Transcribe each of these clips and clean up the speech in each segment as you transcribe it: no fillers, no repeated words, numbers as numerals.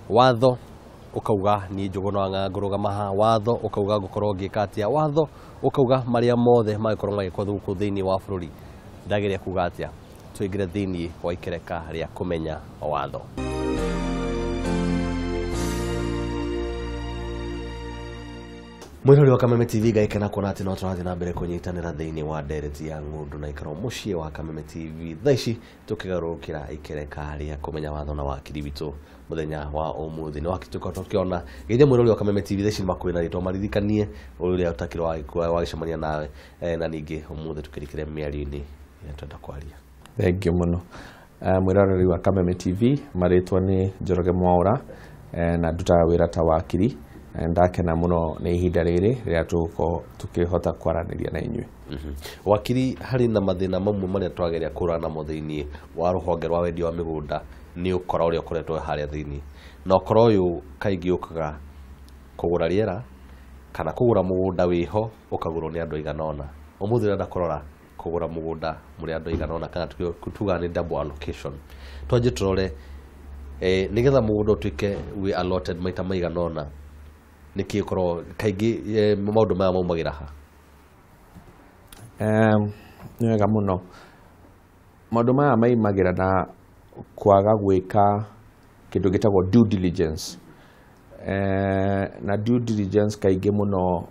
Watho ukauga ni Njũgũna wa Ng'ang'a ngũrũgama haha, watho ukauga ngũkorwo ngĩka atĩa, watho ukauga marĩa mothe mangĩkorwo magĩkwo gũkũ thĩinĩ wa bũrũri. Ndageria kuga atĩa? Tũingĩre thĩinĩ wa ikereka rĩa kũmenya watho. Mwĩrori wa Kameme TV, ngaikena kuona atĩ no tũrathiĩ na mbere kũnyitanĩra thĩinĩ wa ndereti ya ng'ũndũ na ikaro mũciĩ wa Kameme TV. Thaa ici tũkĩgarũrũkĩra ikereka rĩa kũmenya watho na wakiri witũ mũthenya wa ũmũthĩ. Nĩ wakiri tũkorwo tũkĩona geithia mwĩrori wa Kameme TV thaa ici nĩ makwĩna rĩtwa maririkanie ũrĩa ũtakĩrĩ wagĩcemania nawe, na ningĩ ũmũthĩ tũkĩrikĩre mĩario-inĩ ĩrĩa twenda kwaria. Thank you mũno. Mwĩroreri wa Kameme TV, marĩtwa nĩ Njoroge Mwaũra, na ndutaga wĩra ta wakiri. Ndakena mũno nĩ ihinda rĩrĩ rĩrĩa tũgũkorwo tũkĩhota kwaranĩria na inyuĩ. Wakiri, harĩ na mathĩna mamwe marĩa twageria kũrana namo thĩinĩ wa rũhonge rwa wendia wa mĩgũnda nĩ ũkora ũrĩa ũkoretwo harĩa thĩinĩ, na ũkora ũyũ kaingĩ ũkaga kũgũra rĩera kana kũgũra mũgũnda wĩho ũkagũrwo nĩ andũ aigana ũna. Ũmũthĩ ũrenda kũrora kũgũra mũgũnda mũrĩ andũ aigana ũna, kana tugaga nĩ double allocation. Twanjie tũrore nĩgetha mũgũnda ũtuĩke wĩ allotted maita maigana ũna, nĩkĩ ũkorwo kaingĩ maũndũ maya maumagĩra ha? Nĩ wega mũno. Maũndũ maya maimagĩra na kwaga gwĩka kĩndũ gĩtagwo due diligence. Na due diligence kaingĩ mũno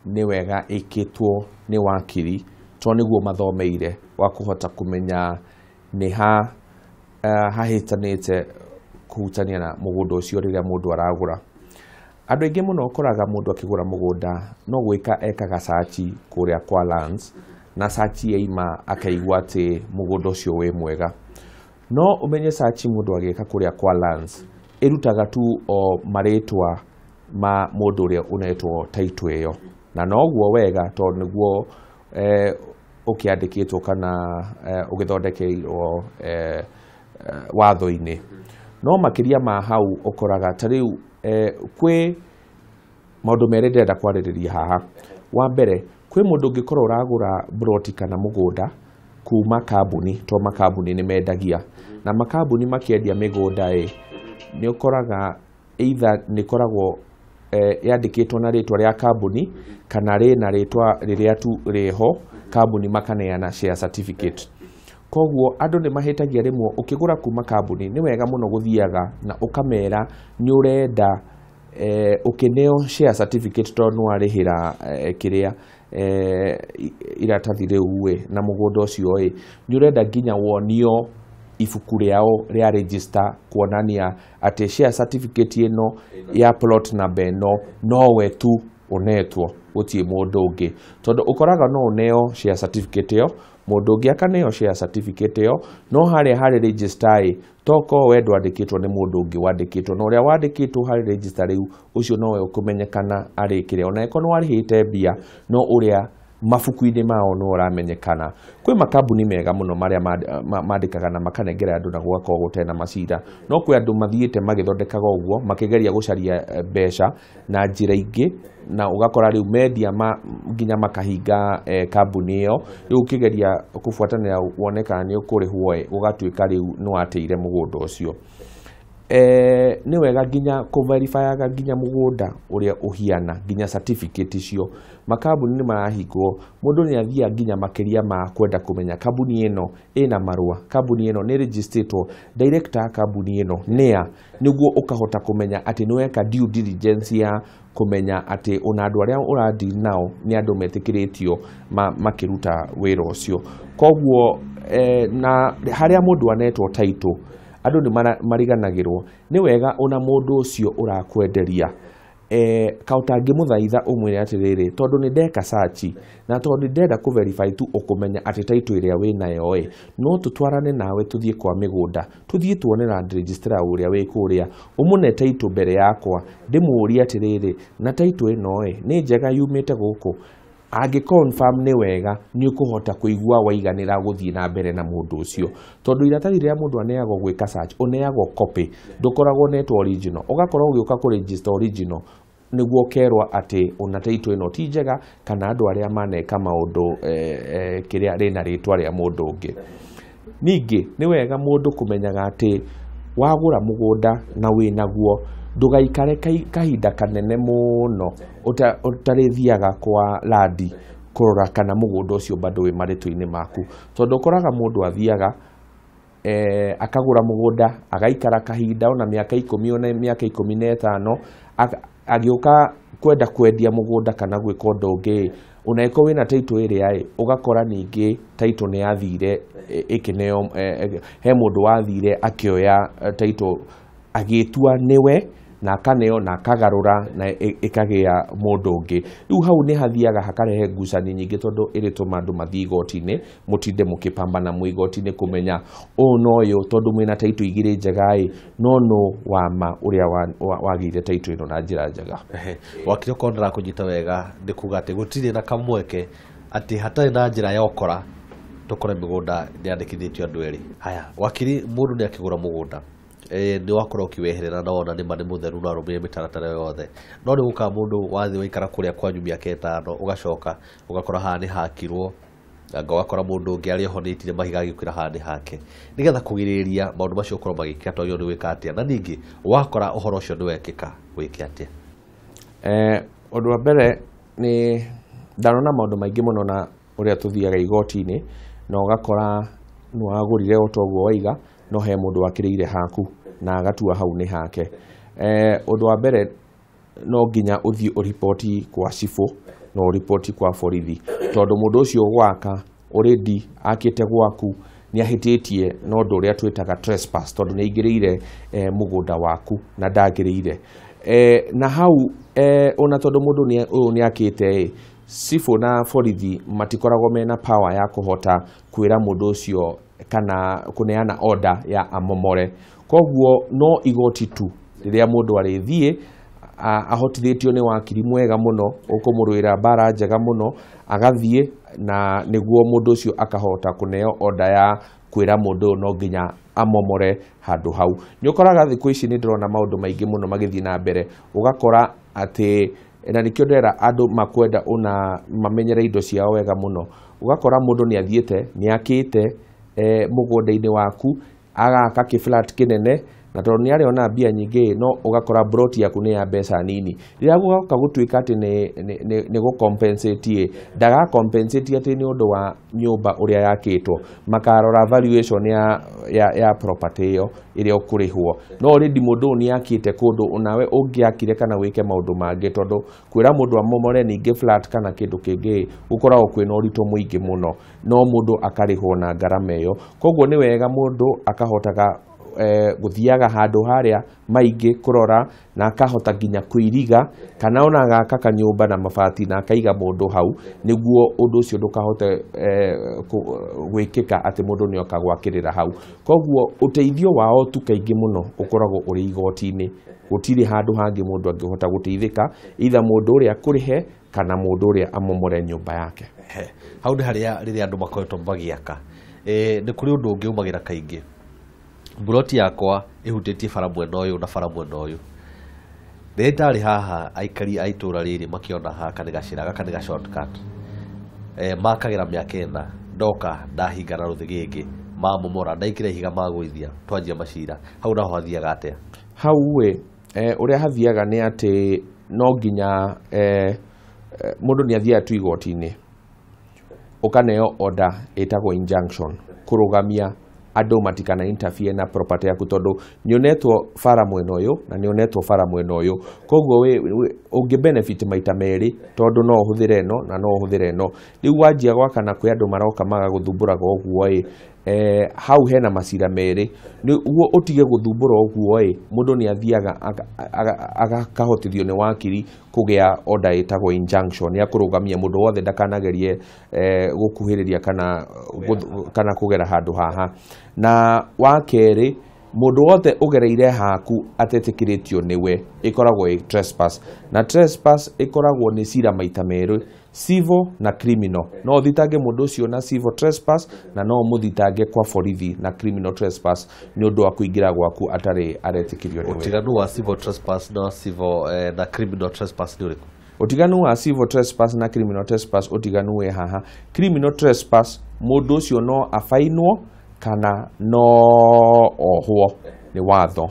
nĩ wega ĩkĩtwo nĩ wakiri, tondũ nĩguo mathomeire wa kũhota kũmenya nĩ ha hahĩtanĩte kũhutania na mũgũnda ũcio rĩrĩa mũndũ aragũra. Andũ aingĩ mũno ũkoraga mũndũ akĩgũra mũgũnda no gwĩka ekaga search kũrĩa kwa lands, na search yaima akaigua atĩ mũgũnda ũcio wĩ mwega. No ũmenye search mũndũ agĩka kũrĩa kwa lands ĩrutaga tu o marĩtwa ma mũndũ ũrĩa ũnetwo title ĩyo, na noguo wega tondũ nĩguo ũkĩandĩkĩtwo kana ũgĩthondekeirwo watho-inĩ. No makĩria ma hau ũkoraga ta rĩu kwĩ maũndũ merĩ ndĩrenda kwarĩrĩria haha. Wa mbere, kwĩ mũndũ ũngĩkorwo ũragũra broti kana mũgũnda kuma kambuni, to makambuni nĩ mendagia, na makambuni makĩendia mĩgũnda ĩ, nĩ ũkoraga either nĩ ĩkoragwo yandĩkĩtwo na rĩtwa rĩa kambuni kana rĩna rĩtwa rĩrĩa tu rĩho kambuni makaneana share certificate. Koguo andũ nĩ mahĩtagia rĩmwe ũkĩgũra kuma kambuni nĩ wega mũno gũthiaga na ũkamera nĩ ũrenda ũkĩneo share certificate tondũ nĩ warĩhĩra kĩrĩa iratathi rĩu ĩ na mũgũnda ũcio ĩ, nĩ ũrenda nginya wonio ibuku rĩao rĩa register kuonania atĩ share certificate ĩno ya plot number ĩno nowe tu ũnetwo, gũtirĩ mũndũ ũngĩ. Tondũ ũkoraga no ũneo share certificate ĩyo, mũndũ ũngĩ akaneo share certificate ĩyo, no harĩa harĩ register ĩ, tokorwo we ndwandĩkĩtwo nĩ mũndũ ũngĩ wandĩkĩtwo, na ũrĩa wandĩkĩtwo harĩ register rĩu ũcio nowe ũkũmenyekana arĩ kĩrĩa, ona angĩkorwo nĩ warĩhĩte mbia, no ũrĩa mabuku-inĩ mao no ũramenyekana. Kwĩ makambuni mega mũno marĩa mandĩkaga na makanengera andũ na gũgakorwo gũtarĩ na macira, no kwĩ andũ mathiĩte magĩthondekaga ũguo makĩgeria gũcaria mbeca na njĩra ingĩ, na ũgakora rĩu mendia nginya makahinga kambuni ĩyo. Rĩu ũkĩgeria kũbuatanĩra wone kana nĩ ũkũrĩhwo ĩ, ũgatuĩka rĩu nĩ wateire mũgũnda ũcio. Nĩ wega nginya kũverifyaga nginya mũgũnda ũrĩa ũhiana, nginya certificate icio. Makambuni nĩ marahingwo, mũndũ nĩ athiaga nginya makĩria ma kwenda kũmenya kambuni ĩno ĩna marũa, kambuni ĩno nĩ registered, director ya kambuni ĩno nĩa, nĩguo ũkahota kũmenya atĩ nĩ weka due diligence ya kũmenya atĩ ona andũ arĩa ũradeal nao nĩ andũ metĩkĩrĩtio makĩruta wĩra ũcio. Koguo na harĩa mũndũ anetwo title, andũ nĩ mariganagĩrwo. Nĩ wega ona mũndũ ũcio ũrakwenderia ka ũtangĩmũthaitha ũmwĩre atĩrĩrĩ, tondũ nĩ ndeka search na tondũ ndĩrenda kũ verify tu ũkũmenya atĩ title ĩrĩa wĩnayo ĩ, no tũtwarane nawe tũthiĩ kwa mĩgũnda, tũthiĩ tuone land registrar ũrĩa wĩ kũrĩa, ũmũne title mbere yakwa, ndĩmũũrie atĩrĩrĩ, na title ĩno ĩ nĩ njega yumĩte gũkũ. Angĩ confirm nĩ wega, nĩ ũkũhota kũigua waiganĩra gũthiĩ na mbere na mũndũ ũcio. Tondũ iratathi rĩrĩa mũndũ aneagwo gwĩka search, ũneagwo copy, ndũkoragwo ũnetwo original. Ũgakorwo ũgĩũka kũ register original nĩguo ũkerwo atĩ ona title ĩno ti njega, kana andũ arĩa maneka maũndũ kĩrĩa rĩna rĩtwa rĩa mũndũ ũngĩ. Ningĩ nĩ wega mũndũ kũmenyaga atĩ wagũra mũgũnda na wĩnaguo, Ndũgaikare kahinda kanene mũno ũtarĩthiaga kwa landi kũrora kana mũgũnda ũcio bado wĩ marĩtwa-inĩ maku, tondũ ũkoraga mũndũ athiaga akagũra mũgũnda agaikara kahinda ona mĩaka 10 ona mĩaka 15 agĩũka kwenda kwendia mũgũnda kana gwĩka ũndũ ũngĩ, unaĩkorwo wĩna title ĩrĩa ĩ ũgakora ningĩ title nĩ yathire ĩkĩneo, he mũndũ wathire akĩoya title agĩtua nĩwe na akaneo na akagarũra na ĩkagĩa mũndũ ũngĩ. Rĩu hau nĩ hathiaga hakarehe ngucanio nyingĩ, tondũ ĩrĩtũma andũ mathiĩ igoti-inĩ, mũtinde mũkĩpambana mwĩ igoti-inĩ kũmenya ũũ na ũyũ, tondũ mwĩna title igĩrĩ njega ĩ, no nũ wa ma ũrĩa wagĩire title ĩno na njĩra njega. Wakiri, okorwo ndĩrakũnyita wega nĩ kuga atĩ gũtirĩ na kamweke atĩ hatarĩ na njĩra ya ũkora tũkore mĩgũnda nĩyandĩkithĩtio andũ erĩ. Haya, wakiri, mũndũ nĩ akĩgũra mũgũnda nĩ wakorwo ũkĩweherera na wona nĩma nĩ mũtheru na arũmĩrĩire mĩtaratara yothe, no nĩ gũkaga mũndũ wathiĩ waikara kũrĩa kwanyu mĩaka 5 ũgacoka ũgakora haha nĩ hakirwo, anga ũgakora mũndũ ũngĩ arĩa oho nĩaitire mahiga agĩũkĩra haha nĩ hake. Nĩgetha kũgirĩrĩria maũndũ macio gũkorwo magĩkĩka twagĩrĩirwo nĩ gwĩka atĩa, na ningĩ wakora ũhoro ũcio nĩ wekĩka wĩke atĩa? Ũndũ wa mbere nĩ ndanona maũndũ maingĩ mũno na ũrĩa tũthiaga igoti-inĩ, na ũgakora nĩ wagũrire o ta ũguo waiga, no he mũndũ wakĩrĩire haku na agatua hau nĩ hake. Ũndũ wa mbere no nginya ũthiĩ ũriboti kwa cibũ na ũriboti kwa borithi, tondũ mũndũ ũcio gwaka already akĩte gwaku nĩ ahĩtĩtie na ũndũ ũrĩa twĩtaga trespass, tondũ nĩ aingĩrĩire mũgũnda waku na ndagĩrĩire. Na hau ona tondũ mũndũ ũyũ nĩ akĩte ĩ, cibũ na borithi matikoragwo mena power ya kũhota kwĩra mũndũ ũcio kana kũneana order ya amomore. Koguo no igoti tu rĩrĩa mũndũ arĩthiĩ ahotithĩtio nĩ wakiri mwega mũno ũkũmũrũĩra mbara njega mũno, agathiĩ na nĩguo mũndũ ũcio akahota kũneo order ya kwĩra mũndũ ũyũ no nginya amomore handũ hau. Nĩ ũkoraga thikũ ici nĩ ndĩrona maũndũ maingĩ mũno magĩthiĩ na mbere, ũgakora atĩ na nĩkĩo ndĩrera andũ makwenda ona mamenyere indo ciao wega mũno, ũgakora mũndũ nĩ athiĩte nĩ akĩte mũgũnda-inĩ waku agaka kĩ-flat kĩnene, na tondũ nĩ arĩona mbia nyingĩ, no ũgakora plot yaku nĩ ya mbeca nini. Rĩrĩa gũgoka gũtuĩka atĩ nĩ gũ-compensate, ndaga compensate atĩ nĩ ũndũ wa nyũmba ũrĩa yakĩtwo, makarora valuation ya property ĩyo ĩrĩa ũkũrĩhwo. No already mũndũ ũyũ nĩ akĩte kũndũ onawe ũngĩakire kana wĩke maũndũ mangĩ, tondũ kwĩra mũndũ amomore ningĩ flat kana kĩndũ kĩngĩ gũkoragwo kwĩna ũritũ mũingĩ mũno, no mũndũ akarĩhwo na ngarama ĩyo. Koguo nĩ wega mũndũ akahotaga gũthiaga handũ harĩa maingĩ kũrora, na akahota nginya kũiriga kana ona agaka kanyũmba na mabati na akaiga mũndũ hau, nĩguo ũndũ ũcio ndũkahote gwĩkĩka atĩ mũndũ nĩ oka gwakĩrĩra hau. Koguo ũteithio wao tu kaingĩ mũno ũkoragwo ũrĩ igoti-inĩ, gũtirĩ handũ hangĩ mũndũ angĩhota gũteithĩka, either mũndũ ũrĩa akũrĩhe kana mũndũ ũrĩa amomore nyũmba yake. Hau nĩ harĩa rĩrĩa andũ makoretwo magĩaka. Nĩ kũrĩ ũndũ ũngĩ umagĩra kaingĩ, mburoti yakwa ĩhutĩtie bara mwena ũyũ na bara mwena ũyũ. Rĩrĩa ndarĩ haha aikari a itũra rĩrĩ makĩona gaka nĩ gacĩra, gaka nĩ ga shortcut. Makagĩra mĩaka 4, ndoka ndahinga na rũthĩgĩngĩ, mamomora, ndaikĩra ihiga magũithia, twanjia macira. Hau naho hathiaga atĩa? Hau ĩ, ũrĩa hathiaga nĩ atĩ no nginya mũndũ nĩ athiaga tu igoti-inĩ, ũkaneo order ĩtagwo injunction, kũrũgamia andũ matikana interfere na property yaku, tondũ nĩonetwo bara mwena ũyũ na nĩonetwo bara mwena ũyũ. Koguo ũngĩ benefit maita merĩ, tondũ no ũhũthĩre ĩno na no ũhũthĩre ĩno. Rĩu wanjia gwaka na kwĩ andũ maroka magagũthumbũraga ũguo ĩ, hau hena macira merĩ. Nĩguo ũtige gũthumbũra ũguo ĩ, mũndũ nĩ athiaga akahotithio nĩ wakiri kũgĩa order ĩtagwo injunction ya kũrũgamia mũndũ wothe ndakanagerie gũkuhĩrĩria kana kũgera handũ haha. Na wa kerĩ, mũndũ wothe ũgereire haku atetĩkĩrĩtio nĩwe ĩkoragwo ĩ trespass, na trespass ĩkoragwo nĩ cira maita merĩ, civil na criminal. No ũthitange mũndũ ũcio na civil trespass, na no ũmũthitange kwa borithi na criminal trespass nĩ ũndũ wa kũingĩra gwaku atarĩ aretĩkĩrio nĩwe. Ũtiganu wa civil trespass na civil na criminal trespass nĩ ũrĩkũ? Ũtiganu wa civil trespass na criminal trespass, ũtiganu wĩ haha. Criminal trespass, mũndũ ũcio no abainwo kana no ohwo nĩ watho.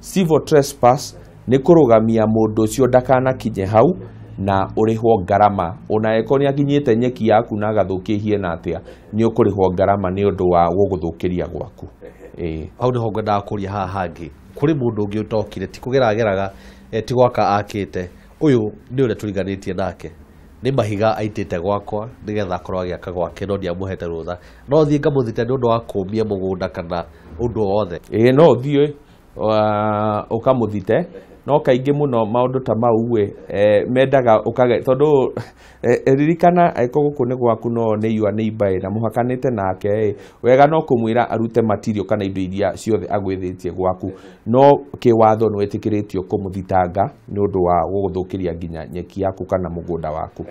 Civil trespass Nĩ kũrũgamia mũndũ ũcio ndakanakinye hau na ũrĩhwo ngarama. Ona eko nĩ akinyĩte nyeki yaku na agathũkia hiena atĩa, nĩ ũkũrĩhwo ngarama nĩ ũndũ wa gũgũthũkĩria gwaku. Hau nĩho ngwendaga kũria haha hangĩ, kũrĩ mũndũ ũngĩ ũtokire, ti kũgerageraga, ti gwaka akĩte, ũyũ nĩ ũrĩa tũriganĩtie nake, nĩ mahiga aitĩte gwakwa nĩgetha akorwo agĩaka gwake, no ndiamũhete rũtha, no thiĩ ngamũthite nĩ ũndũ wa kũmia mũgũnda kana ũndũ o wothe? Ĩĩ, no ũthiĩ ũkamũthite, no kaingĩ mũno maũndũ ta mau ĩ, mendaga ũkage, tondũ ririkana angĩkorwo gũkũ nĩ gwaku no nĩ your neighbor ĩ, na mũhakanĩte nake ĩ, wega no kũmwĩra arute material kana indo iria ciothe agwĩthĩtie gwaku, no kĩwatho nĩ wĩtĩkĩrĩtio kũmũthitanga nĩ ũndũ wa gũgũthũkĩria nginya nyeki yaku kana mũgũnda waku.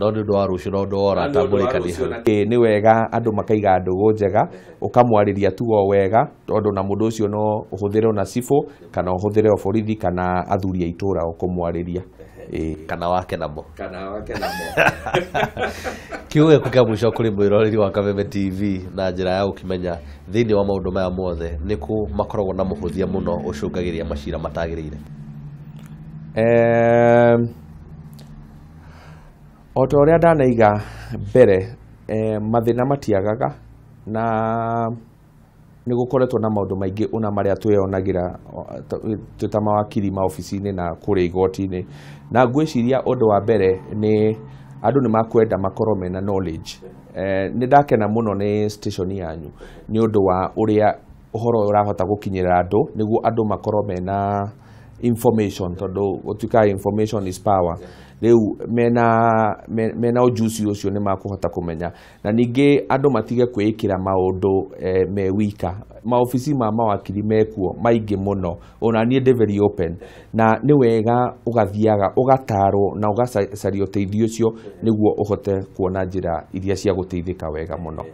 No nĩ ũndũ wa rũciũ na ũndũ wa ũrata mũrĩkanie hau. Nĩ wega andũ makaiga ndũgũ njega, ũkamwarĩria tu o wega, tondũ na mũndũ ũcio no ũhũthĩre ona cibũ kana ũhũthĩre o borithi kana athuri a itũra o kũmwarĩria. Kana wake namo. Kana wake namo. Kiugo gĩaku kĩa mũico kũrĩ mwĩroreri wa Kameme TV na njĩra ya gũkĩmenya thĩinĩ wa maũndũ maya mothe nĩ kũ makoragwo na mũhũthia mũno ũcũngagĩria macira matagĩrĩire? O ta ũrĩa ndanaiga mbere, mathĩna matiagaga na nĩ gũkoretwo na maũndũ maingĩ ona marĩa twĩyonagĩra twĩ ta mawakiri maobici-inĩ na kũrĩa igoti-inĩ. Na ngwĩciria ũndũ wa mbere nĩ andũ nĩ makwenda makorwo mena knowledge. Nĩ ndakena mũno nĩ station yanyu nĩ ũndũ wa ũrĩa ũhoro ũyũ ũrahota gũkinyĩra andũ, nĩguo andũ makorwo mena information, tondũ gũtuĩkaga information is power. Rĩu mena ũjuzi ũcio nĩ makũhota kũmenya. Na ningĩ andũ matige kwĩĩkĩra maũndũ me wika. Maobici ma mawakiri mekuo maingĩ mũno, ona niĩ ndĩ very open, na nĩ wega ũgathiaga ũgatarwo na ũgacaria ũteithio ũcio nĩguo ũhote kuona njĩra iria cia gũteithĩka wega mũno.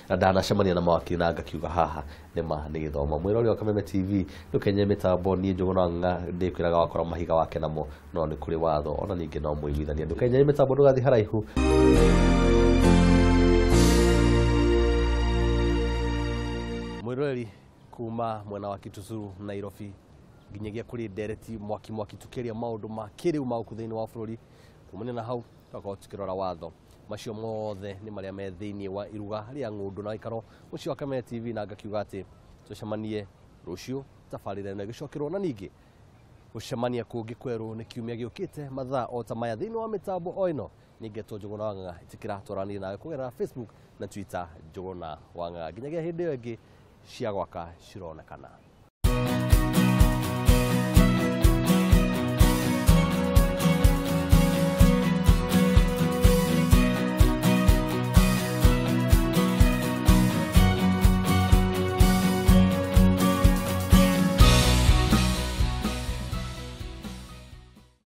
Na ndanacemania na mawakiri na ngakiuga haha nĩ ma nĩ gĩthomo. Mwĩrori wa Kameme TV ndũkenye mĩtambo, niĩ Njũgũna Ng'ang'a ndĩkwĩraga wakorwo mahiga wake namo, no nĩ kũrĩ watho ona ningĩ no mũiguithanie. Ndũkenye mĩtambo, ndũgathiĩ haraihu. Mwĩroreri kuma mwena wa Kitusuru Nairobi nginyagia kũrĩ ndereti mwaki mwaki tukĩaria maũndũ ma kĩrĩu ma gũkũ thĩinĩ wa bũrũri. Kumania na hau tũgakorwo tukĩrora watho. Macio mothe nĩ marĩa me thĩinĩ wa iruga rĩa ng'ũndũ na gĩikaro mũciĩ wa Kameme TV, na ngakiuga atĩ tũcemanie rũciũ tabarĩra ĩno ĩgĩcokerwo, na ningĩ gũcemania kũngĩ kwerũ nĩ kiumia gĩũkĩte mathaa o ta maya thĩinĩ wa mĩtambo o ĩno. Ningĩ Njũgũna wa Ng'ang'a, ĩtĩkĩra twaranĩrie nawe kũgerera Facebook na Twitter Njũgũna wa Ng'ang'a. Nginyagia hĩndĩ ĩyo ĩngĩ, cia gwaka cironekana.